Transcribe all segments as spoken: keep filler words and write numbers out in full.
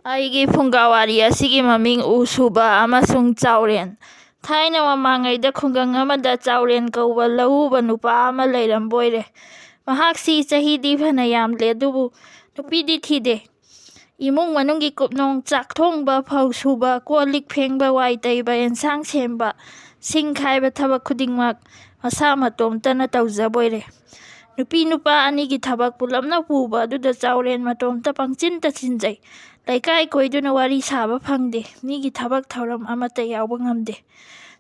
ꯑꯩꯒꯤ ꯐꯨꯡꯒꯥꯋꯥꯔꯤ ꯑꯁꯤꯒꯤ ꯃꯃꯤꯡ ꯎ ꯁꯨꯕ ꯑꯃꯁꯨꯡ ꯆꯥꯎꯔꯦꯟ꯫ ꯊꯥꯏꯅ ꯃꯃꯥꯡꯉꯩꯗ ꯈꯨꯡꯒꯪ ꯑꯃꯗ ꯆꯥꯎꯔꯦꯟ ꯀꯧꯕ ꯂꯧꯎꯕ ꯅꯨꯄꯥ ꯑꯃ ꯂꯩꯔꯝꯕ ꯑꯣꯏꯔꯦ꯫ ꯃꯍꯥꯛꯁꯤ ꯆꯍꯤꯗꯤ ꯐꯅ ꯌꯥꯝꯂꯦ, ꯑꯗꯨꯕꯨ ꯅꯨꯄꯤꯗꯤ ꯊꯤꯗꯦ꯫ ꯏꯃꯨꯡ ꯃꯅꯨꯡꯒꯤ ꯀꯨꯞꯅꯣꯝ, ꯆꯥꯛ ꯊꯣꯡꯕ, ꯐꯧ ꯁꯨꯕ, ꯀꯣꯜ ꯂꯤꯛ ꯐꯦꯡꯕ, ꯋꯥꯏ ꯇꯩꯕ, ꯑꯦꯟꯁꯥꯡ ꯁꯦꯝꯕ, ꯁꯤꯡ ꯈꯥꯏꯕ ꯊꯕꯛ ꯈꯨꯗꯤꯡꯃꯛ ꯃꯁꯥ ꯃꯇꯣꯝꯇꯅ ꯇꯧꯖꯕꯣꯏꯔꯦ꯫ ꯅꯨꯄꯤ ꯅꯨꯄꯥ ꯑꯅꯤꯒꯤ ꯊꯕꯛ ꯄꯨꯂꯞꯅ ꯄꯨꯕ ꯑꯗꯨꯗ ꯆꯥꯎꯔꯦꯟ ꯃꯇꯣꯝꯇ ꯄꯪꯆꯤꯟꯇ ꯆꯤꯟꯖꯩ꯫ ꯂꯩꯀꯥꯏ ꯀꯣꯏꯗꯨꯅ ꯋꯥꯔꯤ ꯁꯥꯕ ꯐꯪꯗꯦ꯫ ꯃꯤꯒꯤ ꯊꯕꯛ ꯊꯧꯔꯝ ꯑꯃꯠꯇ ꯌꯥꯎꯕ ꯉꯝꯗꯦ꯫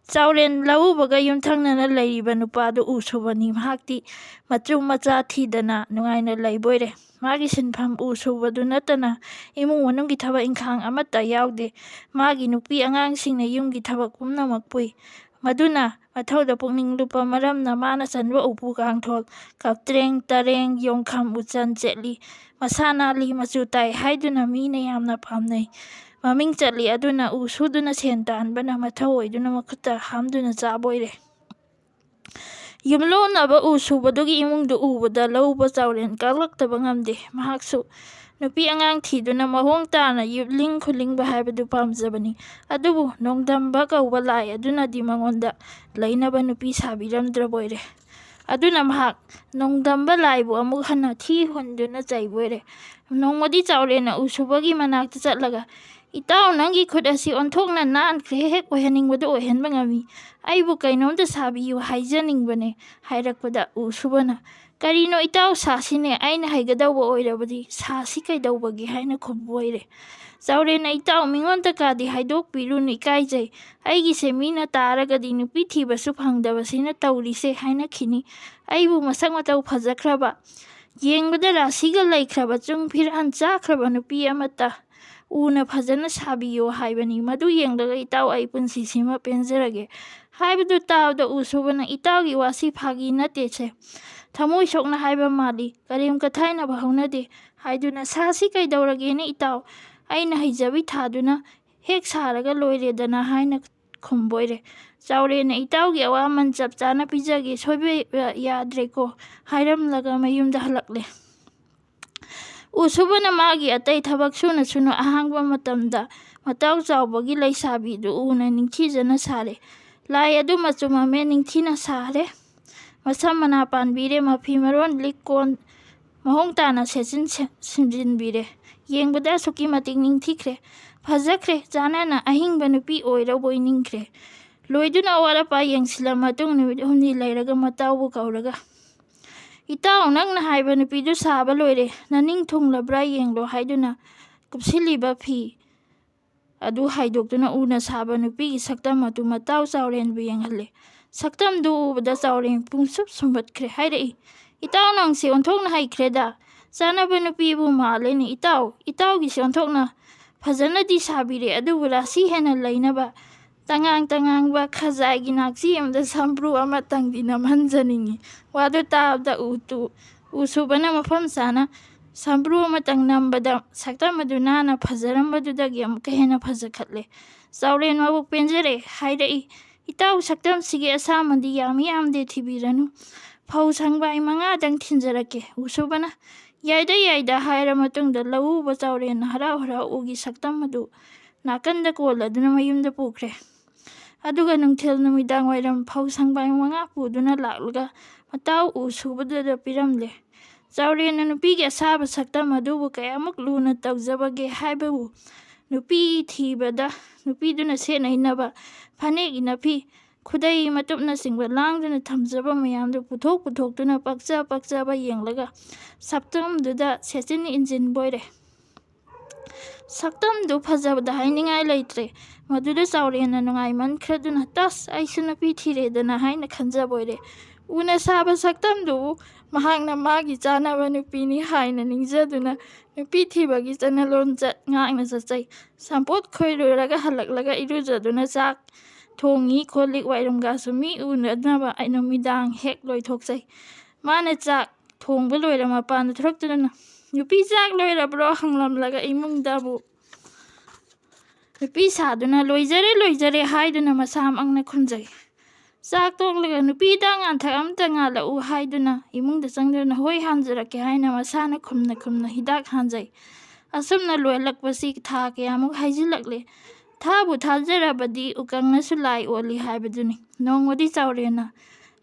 ꯆꯥꯎꯔꯦꯟ ꯂꯧꯎꯕꯒ ꯌꯨꯝꯊꯪꯅꯅ ꯂꯩꯔꯤꯕ ꯅꯨꯄꯥꯗꯨ ꯎ ꯁꯨꯕꯅꯤ꯫ ꯃꯍꯥꯛꯇꯤ ꯃꯆꯨ ꯃꯆꯥ ꯊꯤꯗꯅ ꯅꯨꯡꯉꯥꯏꯅ ꯂꯩꯕꯣꯏꯔꯦ꯫ ꯃꯥꯒꯤ ꯁꯤꯟꯐꯝ ꯎ ꯁꯨꯕꯗꯨ ꯅꯠꯇꯅ ꯏꯃꯨꯡ ꯃꯅꯨꯡꯒꯤ ꯊꯕꯛ ꯏꯪꯈꯥꯡ ꯑꯃꯠꯇ ꯌꯥꯎꯗꯦ꯫ ꯃꯥꯒꯤ ꯅꯨꯄꯤ ꯑꯉꯥꯡꯁꯤꯡꯅ ꯌꯨꯝꯒꯤ ꯊꯕꯛ ꯄꯨꯝꯅꯃꯛ ꯄꯨꯏ꯫ ꯃꯗꯨꯅ ꯃꯊꯧꯗ ꯄꯨꯛꯅꯤꯡ ꯂꯨꯞꯄ ꯃꯔꯝꯅ ꯃꯥꯅ ꯆꯟꯕ ꯎꯄꯨ ꯀꯥꯡꯊꯣꯜ, ꯀꯞꯇ꯭ꯔꯦꯡ, ꯇꯔꯦꯡ, ꯌꯣꯡꯈꯝ, ꯎꯆꯟ ꯆꯦꯠꯂꯤ, ꯃꯁꯥ ꯅꯥꯜꯂꯤ, ꯃꯆꯨ ꯇꯥꯏ ꯍꯥꯏꯗꯨꯅ ꯃꯤꯅ ꯌꯥꯝꯅ ꯄꯥꯝꯅꯩ꯫ ꯃꯃꯤꯡ ꯆꯠꯂꯤ꯫ ꯑꯗꯨꯅ ꯎ ꯁꯨꯗꯨꯅ ꯁꯦꯟ ꯇꯥꯟꯕꯅ ꯃꯊꯧ ꯑꯣꯏꯗꯨꯅ ꯃꯈꯨꯠꯇ ꯍꯥꯝꯗꯨꯅ ꯆꯥꯕ ꯑꯣꯏꯔꯦ꯫ ꯌꯨꯝꯂꯣꯟꯅꯕ ꯎ ꯁꯨꯕꯗꯨꯒꯤ ꯏꯃꯨꯡꯗꯨ ꯎꯕꯗ ꯂꯧꯕ ꯆꯥꯎꯔꯦꯟ ꯀꯥꯛꯂꯛꯇꯕ ꯉꯝꯗꯦ꯫ ꯃꯍꯥꯛꯁꯨ ꯅꯨꯄꯤ ꯑꯉꯥꯡ ꯊꯤꯗꯨꯅ ꯃꯑꯣꯡ ꯇꯥꯅ ꯌꯨꯝꯂꯤꯡ ꯈꯨꯂꯤꯡꯕ ꯍꯥꯏꯕꯗꯨ ꯄꯥꯝꯖꯕꯅꯤ꯫ ꯑꯗꯨꯕꯨ ꯅꯣꯡꯗꯝꯕ ꯀꯧꯕ ꯂꯥꯏ ꯑꯗꯨꯅꯗꯤ ꯃꯉꯣꯟꯗ ꯂꯩꯅꯕ ꯅꯨꯄꯤ ꯁꯥꯕꯤꯔꯝꯗ꯭ꯔꯕꯣꯏꯔꯦ꯫ ꯑꯗꯨꯅ ꯃꯍꯥꯛ ꯅꯣꯡꯗꯝꯕ ꯂꯥꯏꯕꯨ ꯑꯃꯨꯛ ꯍꯟꯅ ꯊꯤ ꯍꯨꯟꯗꯨꯅ ꯆꯩꯕꯣꯏꯔꯦ꯫ ꯅꯣꯡꯃꯗꯤ ꯆꯥꯎꯔꯦꯟꯅ ꯎ ꯁꯨꯕꯒꯤ ꯃꯅꯥꯛꯇ ꯆꯠꯂꯒ, "ꯏꯇꯥꯎ, ꯅꯪꯒꯤ ꯈꯨꯠ ꯑꯁꯤ ꯑꯣꯟꯊꯣꯛꯅ ꯅꯥꯟꯈ꯭ꯔꯦ, ꯍꯦꯛ ꯑꯣꯏꯍꯟꯅꯤꯡꯕꯗꯨ ꯑꯣꯏꯍꯟꯕ ꯉꯝꯃꯤ꯫ ꯑꯩꯕꯨ ꯀꯩꯅꯣꯝꯇ ꯁꯥꯕꯤꯌꯨ ꯍꯥꯏꯖꯅꯤꯡꯕꯅꯦ" ꯍꯥꯏꯔꯛꯄꯗ, ꯎ ꯁꯨꯕꯅ, "ꯀꯔꯤꯅꯣ ꯏꯇꯥꯎ, ꯁꯥꯁꯤꯅꯦ, ꯑꯩꯅ ꯍꯩꯒꯗꯧꯕ ꯑꯣꯏꯔꯕꯗꯤ ꯁꯥꯁꯤ ꯀꯩꯗꯧꯕꯒꯦ" ꯍꯥꯏꯅ ꯈꯨꯝꯕ ꯑꯣꯏꯔꯦ꯫ ꯆꯥꯎꯔꯦꯟꯅ, "ꯏꯇꯥꯎ, ꯃꯤꯉꯣꯟꯗ ꯀꯥꯗꯤ ꯍꯥꯏꯗꯣꯛꯄꯤꯔꯨꯅꯨ, ꯏꯀꯥꯏꯖꯩ꯫ ꯑꯩꯒꯤꯁꯦ ꯃꯤꯅ ꯇꯥꯔꯒꯗꯤ ꯅꯨꯄꯤ ꯊꯤꯕꯁꯨ ꯐꯪꯗꯕꯁꯤꯅ ꯇꯧꯔꯤꯁꯦ ꯍꯥꯏꯅꯈꯤꯅꯤ꯫ ꯑꯩꯕꯨ ꯃꯁꯛ ꯃꯇꯧ ꯐꯖꯈ꯭ꯔꯕ, ꯌꯦꯡꯕꯗ ꯔꯥꯁꯤꯒ ꯂꯩꯈ꯭ꯔꯕ, ꯆꯨꯡ ꯐꯤꯔꯥꯟ ꯆꯥꯈ꯭ꯔꯕ ꯅꯨꯄꯤ ꯑꯃꯠꯇ ꯎꯅ ꯐꯖꯅ ꯁꯥꯕꯤꯌꯣ ꯍꯥꯏꯕꯅꯤ꯫ ꯃꯗꯨ ꯌꯦꯡꯂꯒ ꯏꯇꯥꯎ ꯑꯩ ꯄꯨꯟꯁꯤꯁꯤꯃ ꯄꯦꯟꯖꯔꯒꯦ" ꯍꯥꯏꯕꯗꯨ ꯇꯥꯕꯗ ꯎ ꯁꯨꯕꯅ, "ꯏꯇꯥꯎꯒꯤ ꯋꯥꯁꯤ ꯐꯥꯒꯤ ꯅꯠꯇꯦꯁꯦ, ꯊꯃꯣꯏ ꯁꯣꯛꯅ ꯍꯥꯏꯕ ꯃꯥꯜꯂꯤ, ꯀꯔꯦꯝ ꯀꯊꯥꯏꯅꯕ ꯍꯧꯅꯗꯦ" ꯍꯥꯏꯗꯨꯅ, "ꯁꯥꯁꯤ ꯀꯩꯗꯧꯔꯒꯦꯅꯦ ꯏꯇꯥꯎ, ꯑꯩꯅ ꯍꯩꯖꯕꯤ ꯊꯥꯗꯨꯅ ꯍꯦꯛ ꯁꯥꯔꯒ ꯂꯣꯏꯔꯦꯗꯅ" ꯍꯥꯏꯅ ꯈꯨꯝꯕꯣꯏꯔꯦ꯫ ꯆꯥꯎꯔꯦꯟꯅ, "ꯏꯇꯥꯎꯒꯤ ꯑꯋꯥꯃꯟ ꯆꯞ ꯆꯥꯅ ꯄꯤꯖꯒꯦ, ꯁꯣꯏꯕ ꯌꯥꯗ꯭ꯔꯦꯀꯣ" ꯍꯥꯏꯔꯝꯂꯒ ꯃꯌꯨꯝꯗ ꯍꯜꯂꯛꯂꯦ꯫ ꯎ ꯁꯨꯕꯅ ꯃꯥꯒꯤ ꯑꯇꯩ ꯊꯕꯛ ꯁꯨꯅ ꯁꯨꯅ ꯑꯍꯥꯡꯕ ꯃꯇꯝꯗ ꯃꯇꯥꯎ ꯆꯥꯎꯕꯒꯤ ꯂꯩꯁꯥꯕꯤꯗꯨ ꯎꯅ ꯅꯤꯡꯊꯤꯖꯅ ꯁꯥꯔꯦ꯫ ꯂꯥꯏ ꯑꯗꯨ ꯃꯆꯨ ꯃꯃꯦ ꯅꯤꯡꯊꯤꯅ ꯁꯥꯔꯦ꯫ ꯃꯁꯝ ꯃꯅꯥ ꯄꯥꯟꯕꯤꯔꯦ, ꯃꯐꯤ ꯃꯔꯣꯟ ꯂꯤꯛ ꯀꯣꯟ ꯃꯑꯣꯡ ꯇꯥꯅ ꯁꯦꯠꯆꯤꯟ ꯁꯦ-, ꯁꯤꯟꯖꯤꯟꯕꯤꯔꯦ꯫ ꯌꯦꯡꯕꯗ ꯑꯁꯨꯛꯀꯤ ꯃꯇꯤꯛ ꯅꯤꯡꯊꯤꯈ꯭ꯔꯦ, ꯐꯖꯈ꯭ꯔꯦ, ꯆꯥꯟꯅꯅ ꯑꯍꯤꯡꯕ ꯅꯨꯄꯤ ꯑꯣꯏꯔꯕꯣꯏ ꯅꯤꯡꯈ꯭ꯔꯦ꯫ ꯂꯣꯏꯗꯨꯅ ꯑꯋꯥꯠ ꯑꯄꯥ ꯌꯦꯡꯁꯤꯜꯂ ꯃꯇꯨꯡ ꯅꯨꯃꯤꯠ ꯍꯨꯝꯅꯤ ꯂꯩꯔꯒ ꯃꯇꯥꯎꯕꯨ ꯀꯧꯔꯒ, "ꯏꯇꯥꯎ, ꯅꯪꯅ ꯍꯥꯏꯕ ꯅꯨꯄꯤꯗꯨ ꯁꯥꯕ ꯂꯣꯏꯔꯦ, ꯅꯅꯤꯡ ꯊꯨꯡꯂꯕ꯭ꯔꯥ ꯌꯦꯡꯂꯣ" ꯍꯥꯏꯗꯨꯅ ꯀꯨꯞꯁꯤꯜꯂꯤꯕ ꯐꯤ ꯑꯗꯨ ꯍꯥꯏꯗꯣꯛꯇꯨꯅ ꯎꯅ ꯁꯥꯕ ꯅꯨꯄꯤꯒꯤ ꯁꯛꯇꯝ ꯑꯗꯨ ꯃꯇꯥꯎ ꯆꯥꯎꯔꯦꯟꯕꯨ ꯌꯦꯡꯍꯜꯂꯦ꯫ ꯁꯛꯇꯝꯗꯨ ꯎꯕꯗ ꯆꯥꯎꯔꯦꯟ ꯄꯨꯡꯁꯨꯞ ꯁꯨꯝꯕꯠꯈ꯭ꯔꯦ꯫ ꯍꯥꯏꯔꯛꯏ, "ꯏꯇꯥꯎ, ꯅꯪꯁꯦ ꯑꯣꯟꯊꯣꯛꯅ ꯍꯩꯈ꯭ꯔꯦꯗ꯫ ꯆꯥꯅꯕ ꯅꯨꯄꯤꯕꯨ ꯃꯥꯜꯂꯦꯅꯦ ꯏꯇꯥꯎ꯫ ꯏꯇꯥꯎꯒꯤꯁꯦ ꯑꯣꯟꯊꯣꯛꯅ ꯐꯖꯅꯗꯤ ꯁꯥꯕꯤꯔꯦ, ꯑꯗꯨꯕꯨ ꯔꯥꯁꯤ ꯍꯦꯟꯅ ꯂꯩꯅꯕ ꯇꯉꯥꯡ ꯇꯉꯥꯡꯕ ꯈꯖꯥꯏꯒꯤ ꯅꯥꯛꯆꯤ ꯑꯃꯗ ꯁꯝꯕ꯭ꯔꯨ ꯑꯃꯇꯪꯗꯤ ꯅꯝꯍꯟꯖꯅꯤꯡꯏ"꯫ ꯋꯥꯗꯨ ꯇꯥꯕꯗ ꯎ ꯇꯨ-, ꯎ ꯁꯨꯕꯅ ꯃꯐꯝ ꯆꯥꯅ ꯁꯝꯕ꯭ꯔꯨ ꯑꯃꯇꯪ ꯅꯝꯕꯗ ꯁꯛꯇꯝ ꯑꯗꯨ ꯅꯥꯟꯅ ꯐꯖꯔꯝꯕꯗꯨꯗꯒꯤ ꯑꯃꯨꯛꯀ ꯍꯦꯟꯅ ꯐꯖꯈꯠꯂꯦ꯫ ꯆꯥꯎꯔꯦꯟ ꯃꯕꯨꯛ ꯄꯦꯟꯖꯔꯦ꯫ ꯍꯥꯏꯔꯛꯏ, "ꯏꯇꯥꯎ, ꯁꯛꯇꯝꯁꯤꯒꯤ ꯑꯁꯥꯃꯟꯗꯤ ꯌꯥꯝꯃꯤ ꯌꯥꯝꯗꯦ ꯊꯤꯕꯤꯔꯅꯨ꯫ ꯐꯧ ꯁꯪꯕꯥꯏ ꯃꯉꯥꯗꯪ ꯊꯤꯟꯖꯔꯛꯀꯦ"꯫ ꯎ ꯁꯨꯕꯅ "ꯌꯥꯏꯗ, ꯌꯥꯏꯗ" ꯍꯥꯏꯔ ꯃꯇꯨꯡꯗ ꯂꯧꯎꯕ ꯆꯥꯎꯔꯦꯟꯅ ꯍꯔꯥꯎ ꯍꯔꯥꯎ ꯎꯒꯤ ꯁꯛꯇꯝ ꯑꯗꯨ ꯅꯥꯀꯟꯗ ꯀꯣꯜꯂꯗꯨꯅ ꯃꯌꯨꯝꯗ ꯄꯨꯈ꯭ꯔꯦ꯫ ꯑꯗꯨꯒ ꯅꯨꯡꯊꯤꯜ ꯅꯨꯃꯤꯗꯥꯡ ꯋꯥꯏꯔꯝ ꯐꯧ ꯁꯪꯕꯥꯏ ꯃꯉꯥ ꯄꯨꯗꯨꯅ ꯂꯥꯛꯂꯒ ꯃꯇꯥꯎ ꯎ ꯁꯨꯕꯗꯨꯗ ꯄꯤꯔꯝꯂꯦ꯫ ꯆꯥꯎꯔꯦꯟꯅ ꯅꯨꯄꯤꯒꯤ ꯑꯁꯥꯕ ꯁꯛꯇꯝ ꯑꯗꯨꯕꯨ ꯀꯌꯥꯃꯨꯛ ꯂꯨꯅ ꯇꯧꯖꯕꯒꯦ ꯍꯥꯏꯕꯕꯨ, ꯅꯨꯄꯤ ꯊꯤꯕꯗ ꯅꯨꯄꯤꯗꯨꯅ ꯁꯦꯠꯅꯅꯕ ꯐꯅꯦꯛ, ꯏꯅꯐꯤ, ꯈꯨꯗꯩ ꯃꯇꯨꯞꯅꯆꯤꯡꯕ ꯂꯥꯡꯗꯨꯅ ꯊꯝꯖꯕ ꯃꯌꯥꯝꯗꯨ ꯄꯨꯊꯣꯛ ꯄꯨꯊꯣꯛꯇꯨꯅ ꯄꯛꯆ ꯄꯛꯆꯕ ꯌꯦꯡꯂꯒ ꯁꯛꯇꯝꯗꯨꯗ ꯁꯦꯠꯆꯤꯟ ꯏꯟꯖꯤꯟꯕ ꯑꯣꯏꯔꯦ꯫ ꯁꯛꯇꯝꯗꯨ ꯐꯖꯕꯗ ꯍꯥꯏꯅꯤꯡꯉꯥꯏ ꯂꯩꯇ꯭ꯔꯦ꯫ ꯃꯗꯨꯗ ꯆꯥꯎꯔꯦꯟꯅ ꯅꯨꯡꯉꯥꯏꯃꯟꯈ꯭ꯔꯗꯨꯅ, "ꯇꯁ, ꯑꯩꯁꯨ ꯅꯨꯄꯤ ꯊꯤꯔꯦꯗꯅ" ꯍꯥꯏꯅ ꯈꯟꯖꯕ ꯑꯣꯏꯔꯦ꯫ ꯎꯅ ꯁꯥꯕ ꯁꯛꯇꯝꯗꯨꯕꯨ ꯃꯍꯥꯛꯅ ꯃꯥꯒꯤ ꯆꯥꯅꯕ ꯅꯨꯄꯤꯅꯤ ꯍꯥꯏꯅ ꯅꯤꯡꯖꯗꯨꯅ ꯅꯨꯄꯤ ꯊꯤꯕꯒꯤ ꯆꯠꯅ ꯂꯣꯟꯆꯠ ꯉꯥꯛꯅ ꯆꯠꯆꯩ꯫ ꯁꯝꯄꯣꯠ ꯈꯣꯏꯔꯨꯔꯒ ꯍꯜꯂꯛꯂꯒ ꯏꯔꯨꯖꯗꯨꯅ ꯆꯥꯛ ꯊꯣꯡꯉꯤ, ꯀꯣꯜ ꯂꯤꯛ ꯋꯥꯏꯔꯝꯒꯁꯨ ꯃꯤ ꯎꯅꯗꯅꯕ ꯅꯨꯃꯤꯗꯥꯡ ꯍꯦꯛ ꯂꯣꯏꯊꯣꯛꯆꯩ꯫ ꯃꯥꯅ ꯆꯥꯛ ꯊꯣꯡꯕ ꯂꯣꯏꯔ ꯃꯄꯥꯟꯗ ꯊꯣꯔꯛꯇꯨꯅ, "ꯅꯨꯄꯤ, ꯆꯥꯛ ꯂꯣꯏꯔꯕ꯭ꯔꯣ?" ꯍꯪꯂꯝꯂꯒ ꯏꯃꯨꯡꯗ ꯑꯃꯨꯛ ꯅꯨꯄꯤ ꯁꯥꯗꯨꯅ, "ꯂꯣꯏꯖꯔꯦ, ꯂꯣꯏꯖꯔꯦ" ꯍꯥꯏꯗꯨꯅ ꯃꯁꯥꯃꯛꯅ ꯈꯨꯝꯖꯩ꯫ ꯆꯥꯛ ꯇꯣꯛꯂꯒ ꯅꯨꯄꯤꯗ ꯉꯥꯟꯊꯛ ꯑꯃꯇ ꯉꯥꯜꯂꯛꯎ ꯍꯥꯏꯗꯨꯅ ꯏꯃꯨꯡꯗ ꯆꯪꯗꯨꯅ ꯍꯣꯏ ꯍꯥꯟꯖꯔꯛꯀꯦ ꯍꯥꯏꯅ ꯃꯁꯥꯅ ꯈꯨꯝꯅ ꯈꯨꯝꯅ ꯍꯤꯗꯥꯛ ꯍꯥꯟꯖꯩ꯫ ꯑꯁꯨꯝꯅ ꯂꯣꯏꯂꯛꯄꯁꯤ ꯊꯥ ꯀꯌꯥꯃꯨꯛ ꯍꯥꯏꯖꯤꯜꯂꯛꯂꯦ꯫ ꯊꯥꯕꯨ ꯊꯥꯖꯔꯕꯗꯤ ꯎꯀꯪꯅꯁꯨ ꯂꯥꯏ ꯑꯣꯜꯂꯤ ꯍꯥꯏꯕꯗꯨꯅꯤ꯫ ꯅꯣꯡꯃꯗꯤ ꯆꯥꯎꯔꯦꯟꯅ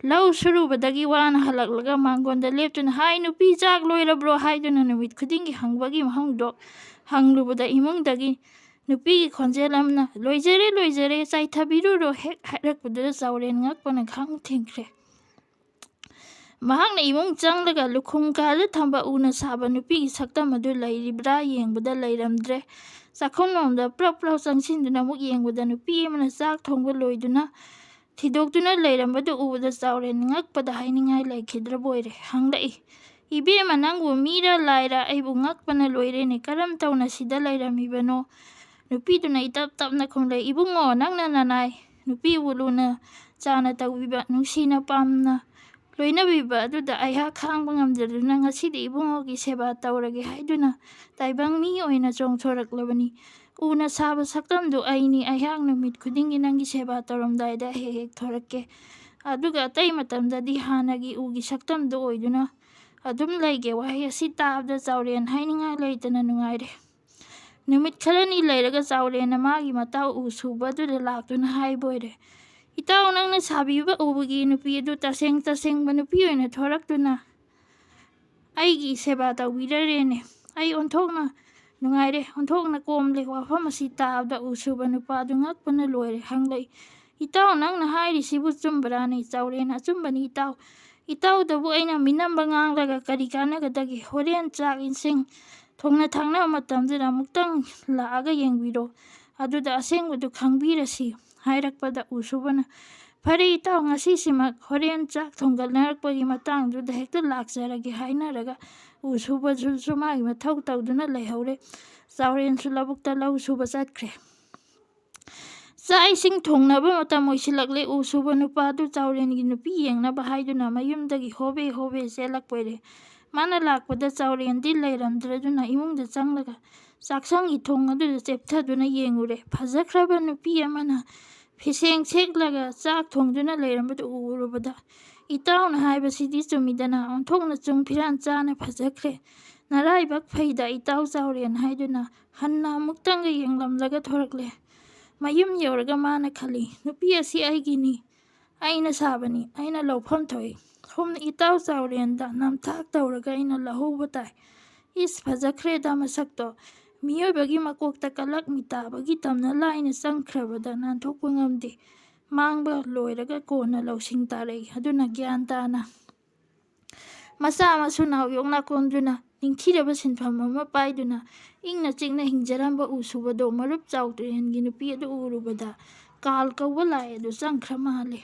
ꯂꯧ ꯁꯨꯔꯨꯕꯗꯒꯤ ꯋꯥꯅ ꯍꯜꯂꯛꯂꯒ ꯃꯥꯡꯒꯣꯟꯗ ꯂꯦꯞꯇꯨꯅ ꯍꯥꯏ, "ꯅꯨꯄꯤ ꯆꯥꯛ ꯂꯣꯏꯔꯕ꯭ꯔꯣ?" ꯍꯥꯏꯗꯨꯅ ꯅꯨꯃꯤꯠ ꯈꯨꯗꯤꯡꯒꯤ ꯍꯪꯕꯒꯤ ꯃꯍꯨꯝꯗꯣꯛ ꯍꯪꯂꯨꯕꯗ ꯏꯃꯨꯡꯗꯒꯤ ꯅꯨꯄꯤꯒꯤ ꯈꯣꯟꯖꯦꯜ ꯑꯃꯅ, "ꯂꯣꯏꯖꯔꯦ, ꯂꯣꯏꯖꯔꯦ, ꯆꯥꯏꯊꯕꯤꯔꯨꯔꯣ" ꯍꯦꯛ ꯍꯥꯏꯔꯛꯄꯗꯨꯗ ꯆꯥꯎꯔꯦꯟ ꯉꯛꯄꯅ ꯈꯝ ꯊꯦꯡꯈ꯭ꯔꯦ꯫ ꯃꯍꯥꯛꯅ ꯏꯃꯨꯡ ꯆꯪꯂꯒ ꯂꯨꯈꯨꯝ ꯀꯥꯗ ꯊꯝꯕ ꯎꯅ ꯁꯥꯕ ꯅꯨꯄꯤꯒꯤ ꯁꯛꯇꯝ ꯑꯗꯨ ꯂꯩꯔꯤꯕ꯭ꯔꯥ ꯌꯦꯡꯕꯗ ꯂꯩꯔꯝꯗ꯭ꯔꯦ꯫ ꯆꯥꯛꯈꯨꯝꯂꯣꯝꯗ ꯄ꯭ꯔꯞ ꯄ꯭ꯔꯞ ꯆꯪꯁꯤꯟꯗꯨꯅ ꯑꯃꯨꯛ ꯌꯦꯡꯕꯗ ꯅꯨꯄꯤ ꯑꯃꯅ ꯆꯥꯛ ꯊꯣꯡꯕ ꯂꯣꯏꯗꯨꯅ ꯊꯤꯗꯣꯛꯇꯨꯅ ꯂꯩꯔꯝꯕꯗꯨ ꯎꯕꯗ ꯆꯥꯎꯔꯦꯟ ꯉꯛꯄꯗ ꯍꯥꯏꯅꯤꯡꯉꯥꯏ ꯂꯩꯈꯤꯗ꯭ꯔꯕ ꯑꯣꯏꯔꯦ꯫ ꯍꯪꯂꯛꯏ, "ꯏꯕꯦꯝꯃ, ꯅꯪꯕꯨ ꯃꯤꯔ ꯂꯥꯏꯔ? ꯑꯩꯕꯨ ꯉꯛꯄꯅ ꯂꯣꯏꯔꯦꯅꯦ꯫ ꯀꯔꯝ ꯇꯧꯅ ꯁꯤꯗ ꯂꯩꯔꯝꯃꯤꯕꯅꯣ?" ꯅꯨꯄꯤꯗꯨꯅ ꯏꯇꯞ ꯇꯞꯅ ꯈꯨꯝꯂꯦ, "ꯏꯕꯨꯡꯉꯣ, ꯅꯪꯅ ꯅꯅꯥꯏ ꯅꯨꯄꯤꯕꯨ ꯂꯨꯅ ꯆꯥꯅ ꯇꯧꯕꯤꯕ, ꯅꯨꯡꯁꯤꯅ ꯄꯥꯝꯅ ꯂꯣꯏꯅꯕꯤꯕ ꯑꯗꯨꯗ ꯑꯩꯍꯥꯛ ꯈꯥꯡꯕ ꯉꯝꯖꯗꯨꯅ ꯉꯁꯤꯗꯤ ꯏꯕꯨꯡꯉꯣꯒꯤ ꯁꯦꯕꯥ ꯇꯧꯔꯒꯦ ꯍꯥꯏꯗꯨꯅ ꯇꯥꯏꯕꯪ ꯃꯤ ꯑꯣꯏꯅ ꯆꯣꯡꯊꯣꯔꯛꯂꯕꯅꯤ꯫ ꯎꯅ ꯁꯥꯕ ꯁꯛꯇꯝꯗꯨ ꯑꯩꯅꯤ꯫ ꯑꯩꯍꯥꯛ ꯅꯨꯃꯤꯠ ꯈꯨꯗꯤꯡꯒꯤ ꯅꯪꯒꯤ ꯁꯦꯕꯥ ꯇꯧꯔꯝꯗꯥꯏꯗ ꯍꯦꯛ ꯍꯦꯛ ꯊꯣꯔꯛꯀꯦ꯫ ꯑꯗꯨꯒ ꯑꯇꯩ ꯃꯇꯝꯗꯗꯤ ꯍꯥꯟꯅꯒꯤ ꯎꯒꯤ ꯁꯛꯇꯝꯗꯨ ꯑꯣꯏꯗꯨꯅ ꯑꯗꯨꯝ ꯂꯩꯒꯦ꯫" ꯋꯥꯍꯩ ꯑꯁꯤ ꯇꯥꯕꯗ ꯆꯥꯎꯔꯦꯟ ꯍꯥꯏꯅꯤꯡꯉꯥꯏ ꯂꯩꯇꯅ ꯅꯨꯡꯉꯥꯏꯔꯦ꯫ ꯅꯨꯃꯤꯠ ꯈꯔꯅꯤ ꯂꯩꯔꯒ ꯆꯥꯎꯔꯦꯟꯅ ꯃꯥꯒꯤ ꯃꯇꯥꯎ ꯎ ꯁꯨꯕ ꯑꯗꯨꯗ ꯂꯥꯛꯇꯨꯅ ꯍꯥꯏꯕ ꯑꯣꯏꯔꯦ, "ꯏꯇꯥꯎ, ꯅꯪꯅ ꯁꯥꯕꯤꯕ ꯎꯕꯒꯤ ꯅꯨꯄꯤ ꯑꯗꯨ ꯇꯁꯦꯡ ꯇꯁꯦꯡꯕ ꯅꯨꯄꯤ ꯑꯣꯏꯅ ꯊꯣꯔꯛꯇꯨꯅ ꯑꯩꯒꯤ ꯁꯦꯕꯥ ꯇꯧꯕꯤꯔꯔꯦꯅꯦ꯫ ꯑꯩ ꯑꯣꯟꯊꯣꯛꯅ ꯅꯨꯡꯉꯥꯏꯔꯦ, ꯑꯣꯟꯊꯣꯛꯅ ꯀꯣꯝꯂꯦ꯫" ꯋꯥꯐꯝ ꯑꯁꯤ ꯇꯥꯕꯗ ꯎ ꯁꯨꯕ ꯅꯨꯄꯥ ꯑꯗꯨ ꯉꯛꯄꯅ ꯂꯣꯏꯔꯦ꯫ ꯍꯪꯂꯛꯏ, "ꯏꯇꯥꯎ, ꯅꯪꯅ ꯍꯥꯏꯔꯤꯁꯤꯕꯨ ꯆꯨꯝꯕ꯭ꯔꯥꯅꯦ?" ꯆꯥꯎꯔꯦꯟ, "ꯑꯆꯨꯝꯕꯅꯤ ꯏꯇꯥꯎ꯫ ꯏꯇꯥꯎꯗꯕꯨ ꯑꯩꯅ ꯃꯤꯅꯝꯕ ꯉꯥꯡꯂꯒ ꯀꯔꯤ ꯀꯥꯟꯅꯒꯗꯒꯦ? ꯍꯣꯔꯦꯟ ꯆꯥꯛ ꯏꯟꯁꯤꯡ ꯊꯣꯡꯅ ꯊꯥꯛꯅꯕ ꯃꯇꯝꯗꯨꯗ ꯑꯃꯨꯛꯇꯪ ꯂꯥꯛꯑꯒ ꯌꯦꯡꯕꯤꯔꯣ꯫ ꯑꯗꯨꯗ ꯑꯁꯦꯡꯕꯗꯨ ꯈꯪꯕꯤꯔꯁꯤ" ꯍꯥꯏꯔꯛꯄꯗ ꯎ ꯁꯨꯕꯅ, "ꯐꯔꯦ ꯏꯇꯥꯎ, ꯉꯁꯤꯁꯤꯃꯛ ꯍꯣꯔꯦꯟ ꯆꯥꯛ ꯊꯣꯡꯒꯠꯅꯔꯛꯄꯒꯤ ꯃꯇꯥꯡꯗꯨꯗ ꯍꯦꯛꯇ ꯂꯥꯛꯆꯔꯒꯦ" ꯍꯥꯏꯅꯔꯒ ꯎ ꯁꯨꯕꯗꯨꯁꯨ ꯃꯥꯒꯤ ꯃꯊꯧ ꯇꯧꯗꯨꯅ ꯂꯩꯍꯧꯔꯦ꯫ ꯆꯥꯎꯔꯦꯟꯁꯨ ꯂꯧꯕꯨꯛꯇ ꯂꯧ ꯁꯨꯕ ꯆꯠꯈ꯭ꯔꯦ꯫ ꯆꯥꯛ ꯏꯁꯤꯡ ꯊꯣꯡꯅꯕ ꯃꯇꯝ ꯑꯣꯏꯁꯤꯜꯂꯛꯂꯦ꯫ ꯎ ꯁꯨꯕ ꯅꯨꯄꯥꯗꯨ ꯆꯥꯎꯔꯦꯟꯒꯤ ꯅꯨꯄꯤ ꯌꯦꯡꯅꯕ ꯍꯥꯏꯗꯨꯅ ꯃꯌꯨꯝꯗꯒꯤ ꯍꯣꯕꯦ ꯍꯣꯕꯦ ꯆꯦꯜꯂꯛꯄ ꯑꯣꯏꯔꯦ꯫ ꯃꯥꯅ ꯂꯥꯛꯄꯗ ꯆꯥꯎꯔꯦꯟꯗꯤ ꯂꯩꯔꯝꯗ꯭ꯔꯗꯨꯅ ꯏꯃꯨꯡꯗ ꯆꯪꯂꯒ ꯆꯥꯛꯁꯪꯒꯤ ꯊꯣꯡ ꯑꯗꯨꯗ ꯆꯦꯞꯊꯗꯨꯅ ꯌꯦꯡꯉꯨꯔꯦ꯫ ꯐꯖꯈ꯭ꯔꯕ ꯅꯨꯄꯤ ꯑꯃꯅ ꯐꯤꯁꯦꯡ ꯁꯦꯠꯂꯒ ꯆꯥꯛ ꯊꯣꯡꯗꯨꯅ ꯂꯩꯔꯝꯕꯗꯨ ꯎꯔꯨꯕꯗ, "ꯏꯇꯥꯎꯅ ꯍꯥꯏꯕꯁꯤꯗꯤ ꯆꯨꯝꯃꯤꯗꯅ, ꯑꯣꯟꯊꯣꯛꯅ ꯆꯨꯡ ꯐꯤꯔꯥꯟ ꯆꯥꯅ ꯐꯖꯈ꯭ꯔꯦ꯫ ꯅꯔꯥꯏꯕꯛ ꯐꯩꯗ ꯏꯇꯥꯎ ꯆꯥꯎꯔꯦꯟ" ꯍꯥꯏꯗꯨꯅ ꯍꯟꯅ ꯑꯃꯨꯛꯇꯪꯒ ꯌꯦꯡꯂꯝꯂꯒ ꯊꯣꯔꯛꯂꯦ꯫ ꯃꯌꯨꯝ ꯌꯧꯔꯒ ꯃꯥꯅ ꯈꯜꯂꯤ, "ꯅꯨꯄꯤ ꯑꯁꯤ ꯑꯩꯒꯤꯅꯤ, ꯑꯩꯅ ꯁꯥꯕꯅꯤ, ꯑꯩꯅ ꯂꯧꯐꯝ ꯊꯣꯛꯏ꯫ ꯍꯨꯝ, ꯏꯇꯥꯎ ꯆꯥꯎꯔꯦꯟꯗ ꯅꯝꯊꯥꯛ ꯇꯧꯔꯒ ꯑꯩꯅ ꯂꯧꯍꯧꯕ ꯇꯥꯏ꯫ ꯏꯁ, ꯐꯖꯈ꯭ꯔꯦꯗ ꯃꯁꯛꯇꯣ꯫ ꯃꯤꯑꯣꯏꯕꯒꯤ ꯃꯀꯣꯛꯇ ꯀꯂꯛ ꯃꯤꯇꯥꯕꯒꯤ ꯇꯝꯅ ꯂꯥꯏꯅ ꯆꯪꯈ꯭ꯔꯕꯗ ꯅꯥꯟꯊꯣꯛꯄ ꯉꯝꯗꯦ꯫ ꯃꯥꯡꯕ ꯂꯣꯏꯔꯒ ꯀꯣꯟꯅ ꯂꯧꯁꯤꯡ ꯇꯥꯔꯛꯏ꯫ ꯑꯗꯨꯅ ꯒ꯭ꯌꯥꯟ ꯇꯥꯅ ꯃꯆꯥ ꯃꯁꯨ ꯅꯥꯎ ꯌꯣꯛ ꯅꯥꯀꯣꯟꯗꯨꯅ ꯅꯤꯡꯊꯤꯔꯕ ꯁꯤꯟꯐꯝ ꯑꯃ ꯄꯥꯏꯗꯨꯅ ꯏꯪꯅ ꯆꯤꯛꯅ ꯍꯤꯡꯖꯔꯝꯕ ꯎ ꯁꯨꯕꯗꯣ ꯃꯔꯨꯞ ꯆꯥꯎꯇ꯭ꯔꯦꯟꯒꯤ ꯅꯨꯄꯤ ꯑꯗꯨ ꯎꯔꯨꯕꯗ ꯀꯥꯜ ꯀꯧꯕ ꯂꯥꯏ ꯑꯗꯨ ꯆꯪꯈ꯭ꯔ ꯃꯥꯜꯂꯦ꯫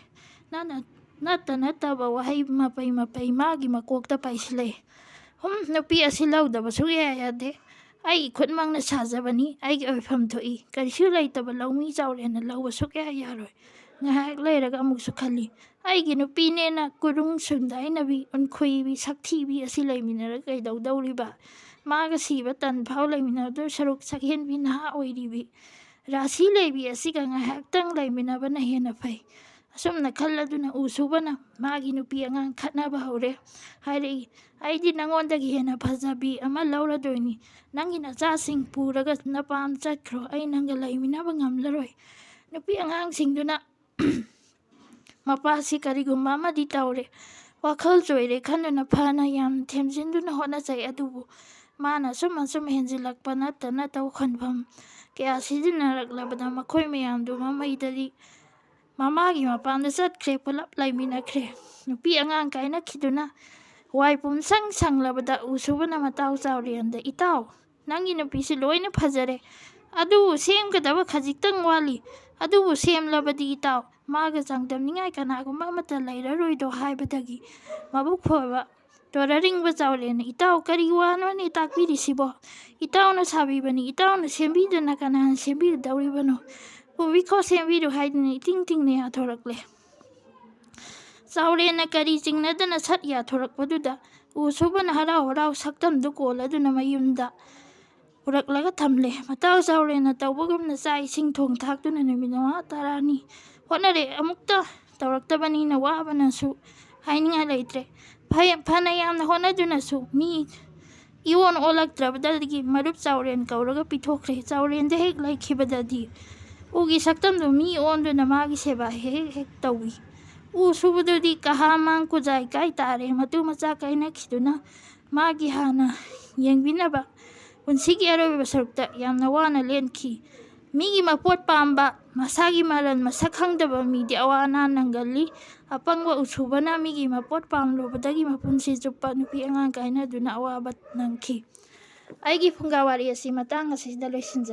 ꯅꯠꯅ-, ꯅꯠꯇ ꯅꯠꯇꯕ ꯋꯥꯍꯩ ꯃꯄꯩ ꯃꯄꯩ ꯃꯥꯒꯤ ꯃꯀꯣꯛꯇ ꯄꯥꯏꯁꯤꯜꯂꯛꯏ꯫ ꯍꯨꯝ, ꯅꯨꯄꯤ ꯑꯁꯤ ꯂꯧꯗꯕ ꯁꯨꯛꯌꯥ ꯌꯥꯗꯦ꯫ ꯑꯩꯒꯤ ꯈꯨꯠꯃꯛꯅ ꯁꯥꯖꯕꯅꯤ, ꯑꯩꯒꯤ ꯑꯣꯏꯐꯝ ꯊꯣꯛꯏ꯫ ꯀꯔꯤꯁꯨ ꯂꯩꯇꯕ ꯂꯧꯃꯤ ꯆꯥꯎꯔꯦꯟꯅ ꯂꯧꯕ ꯁꯨꯛꯌꯥ ꯌꯥꯔꯣꯏ꯫ ꯉꯥꯏꯍꯥꯛ ꯂꯩꯔꯒ ꯑꯃꯨꯛꯁꯨ ꯈꯜꯂꯤ, "ꯑꯩꯒꯤ ꯅꯨꯄꯤꯅꯦꯅ ꯀꯨꯔꯨꯡ ꯁꯨꯟꯗꯥꯏꯅꯕꯤ, ꯎꯟꯈꯨꯏꯕꯤ, ꯁꯛꯊꯤꯕꯤ ꯑꯁꯤ ꯂꯩꯃꯤꯟꯅꯔꯒ ꯀꯩꯗꯧꯗꯧꯔꯤꯕ? ꯃꯥꯒ ꯁꯤꯕ ꯇꯟ ꯐꯥꯎ ꯂꯩꯃꯤꯟꯅꯗꯧ ꯁꯔꯨꯛ ꯁꯛꯍꯦꯟꯕꯤ ꯅꯍꯥ ꯑꯣꯏꯔꯤꯕꯤ, ꯔꯥꯁꯤ ꯂꯩꯕꯤ ꯑꯁꯤꯒ ꯉꯥꯏꯍꯥꯛꯇꯪ ꯂꯩꯃꯤꯟꯅꯕꯅ ꯍꯦꯟꯅ ꯐꯩ"꯫ ꯑꯁꯨꯝꯅ ꯈꯜꯂꯗꯨꯅ ꯎ ꯁꯨꯕꯅ ꯃꯥꯒꯤ ꯅꯨꯄꯤ ꯑꯉꯥꯡ ꯈꯠꯅꯕ ꯍꯧꯔꯦ꯫ ꯍꯥꯏꯔꯛꯏ, "ꯑꯩꯗꯤ ꯅꯉꯣꯟꯗꯒꯤ ꯍꯦꯟꯅ ꯐꯖꯕꯤ ꯑꯃ ꯂꯧꯔꯗꯣꯏꯅꯤ꯫ ꯅꯪꯒꯤ ꯅꯆꯥꯁꯤꯡ ꯄꯨꯔꯒ ꯅꯄꯥꯝ ꯆꯠꯈ꯭ꯔꯣ꯫ ꯑꯩ ꯅꯪꯒ ꯂꯩꯃꯤꯟꯅꯕ ꯉꯝꯂꯔꯣꯏ"꯫ ꯅꯨꯄꯤ ꯑꯉꯥꯡꯁꯤꯡꯗꯨꯅ ꯃꯄꯥꯁꯤ ꯀꯔꯤꯒꯨꯝꯕ ꯑꯃꯗꯤ ꯇꯧꯔꯦ, ꯋꯥꯈꯜ ꯆꯣꯏꯔꯦ ꯈꯟꯗꯨꯅ ꯐꯅ ꯌꯥꯝ ꯊꯦꯝꯖꯤꯟꯗꯨꯅ ꯍꯣꯠꯅꯖꯩ꯫ ꯑꯗꯨꯕꯨ ꯃꯥꯅ ꯑꯁꯨꯝ ꯑꯁꯨꯝ ꯍꯦꯟꯖꯤꯜꯂꯛꯄ ꯅꯠꯇꯅ ꯇꯧꯈꯟꯐꯝ ꯀꯌꯥ ꯁꯤꯖꯤꯟꯅꯔꯛꯂꯕꯗ ꯃꯈꯣꯏ ꯃꯌꯥꯝꯗꯨ ꯃꯃꯩꯗꯗꯤ ꯃꯃꯥꯒꯤ ꯃꯄꯥꯝꯗ ꯆꯠꯈ꯭ꯔꯦ, ꯄꯨꯂꯞ ꯂꯩꯃꯤꯟꯅꯈ꯭ꯔꯦ꯫ ꯅꯨꯄꯤ ꯑꯉꯥꯡ ꯀꯥꯏꯅꯈꯤꯗꯨꯅ ꯋꯥꯏ ꯄꯨꯝꯁꯪ ꯁꯪꯂꯕꯗ ꯎ ꯁꯨꯕꯅ ꯃꯇꯥꯎ ꯆꯥꯎꯔꯦꯟꯗ, "ꯏꯇꯥꯎ, ꯅꯪꯒꯤ ꯅꯨꯄꯤꯁꯤ ꯂꯣꯏꯅ ꯐꯖꯔꯦ, ꯑꯗꯨꯕꯨ ꯁꯦꯝꯒꯗꯕ ꯈꯖꯤꯛꯇꯪ ꯋꯥꯠꯂꯤ꯫ ꯑꯗꯨꯕꯨ ꯁꯦꯝꯂꯕꯗꯤ ꯏꯇꯥꯎ, ꯃꯥꯒ ꯆꯥꯡꯗꯝꯅꯤꯡꯉꯥꯏ ꯀꯅꯥꯒꯨꯝꯕ ꯑꯃꯠꯇ ꯂꯩꯔꯔꯣꯏꯗꯣ" ꯍꯥꯏꯕꯗꯒꯤ ꯃꯕꯨꯛ ꯐꯕ ꯇꯣꯔꯥꯔꯤꯡꯕ ꯆꯥꯎꯔꯦꯟꯅ, "ꯏꯇꯥꯎ, ꯀꯔꯤ ꯋꯥꯅꯣꯅꯦ ꯇꯥꯛꯄꯤꯔꯤꯁꯤꯕꯣ? ꯏꯇꯥꯎꯅ ꯁꯥꯕꯤꯕꯅꯤ, ꯏꯇꯥꯎꯅ ꯁꯦꯝꯕꯤꯗꯅ ꯀꯅꯥꯅ ꯁꯦꯝꯕꯤꯒꯗꯧꯔꯤꯕꯅꯣ? ꯄꯨꯕꯤꯈꯣ, ꯁꯦꯝꯕꯤꯔꯣ" ꯍꯥꯏꯗꯨꯅ ꯏꯇꯤꯡ ꯇꯤꯡꯅ ꯌꯥꯊꯣꯔꯛꯂꯦ꯫ ꯆꯥꯎꯔꯦꯟꯅ ꯀꯔꯤ ꯆꯤꯡꯅꯗꯅ ꯁꯠ ꯌꯥꯊꯣꯔꯛꯄꯗꯨꯗ ꯎ ꯁꯨꯕꯅ ꯍꯔꯥꯎ ꯍꯔꯥꯎ ꯁꯛꯇꯝꯗꯨ ꯀꯣꯜꯂꯗꯨꯅ ꯃꯌꯨꯝꯗ ꯄꯨꯔꯛꯂꯒ ꯊꯝꯂꯦ꯫ ꯃꯇꯥꯎ ꯆꯥꯎꯔꯦꯟꯅ ꯇꯧꯕꯒꯨꯝꯅ ꯆꯥꯛ ꯏꯁꯤꯡ ꯊꯣꯡ ꯊꯥꯛꯇꯨꯅ ꯅꯨꯃꯤꯠ ꯃꯉꯥ ꯇꯔꯥꯅꯤ ꯍꯣꯠꯅꯔꯦ꯫ ꯑꯃꯨꯛꯇ ꯇꯧꯔꯛꯇꯕꯅꯤꯅ ꯋꯥꯕꯅꯁꯨ ꯍꯥꯏꯅꯤꯡꯉꯥꯏ ꯂꯩꯇ꯭ꯔꯦ꯫ ꯐꯩ-, ꯐꯅ ꯌꯥꯝꯅ ꯍꯣꯠꯅꯗꯨꯅꯁꯨ ꯃꯤ ꯏꯑꯣꯟ ꯑꯣꯜꯂꯛꯇ꯭ꯔꯕꯗꯒꯤ ꯃꯔꯨꯞ ꯆꯥꯎꯔꯦꯟ ꯀꯧꯔꯒ ꯄꯤꯊꯣꯛꯈ꯭ꯔꯦ꯫ ꯆꯥꯎꯔꯦꯟꯗ ꯍꯦꯛ ꯂꯩꯈꯤꯕꯗꯗꯤ ꯎꯒꯤ ꯁꯛꯇꯝꯗꯨ ꯃꯤ ꯑꯣꯟꯗꯨꯅ ꯃꯥꯒꯤ ꯁꯦꯕꯥ ꯍꯦꯛ ꯍꯦꯛ ꯇꯧꯏ꯫ ꯎ ꯁꯨꯕꯗꯨꯗꯤ ꯀꯍꯥ ꯃꯥꯡ ꯀꯨꯖꯥꯏ ꯀꯥꯏ ꯇꯥꯔꯦ꯫ ꯃꯇꯨ ꯃꯆꯥ ꯀꯥꯏꯅꯈꯤꯗꯨꯅ ꯃꯥꯒꯤ ꯍꯥꯟꯅ ꯌꯦꯡꯕꯤꯅꯕ ꯄꯨꯟꯁꯤꯒꯤ ꯑꯔꯣꯏꯕ ꯁꯔꯨꯛꯇ ꯌꯥꯝꯅ ꯋꯥꯅ ꯂꯦꯟꯈꯤ꯫ ꯃꯤꯒꯤ ꯃꯄꯣꯠ ꯄꯥꯝꯕ, ꯃꯁꯥꯒꯤ ꯃꯔꯜ ꯃꯁꯛ ꯈꯪꯗꯕ ꯃꯤꯗꯤ ꯑꯋꯥ ꯑꯅꯥ ꯅꯪꯒꯜꯂꯤ꯫ ꯑꯄꯪꯕ ꯎꯁꯨꯕꯅ ꯃꯤꯒꯤ ꯃꯄꯣꯠ ꯄꯥꯝꯂꯨꯕꯗꯒꯤ ꯃꯄꯨꯟꯁꯤ ꯆꯨꯞꯄ ꯅꯨꯄꯤ ꯑꯉꯥꯡ ꯀꯥꯏꯅꯗꯨꯅ ꯑꯋꯥꯕ ꯅꯪꯈꯤ꯫ ꯑꯩꯒꯤ ꯐꯨꯡꯒꯥ ꯋꯥꯔꯤ ꯑꯁꯤ ꯃꯇꯥꯡ ꯑꯁꯤꯗ ꯂꯣꯏꯁꯤꯟꯖꯔꯦ꯫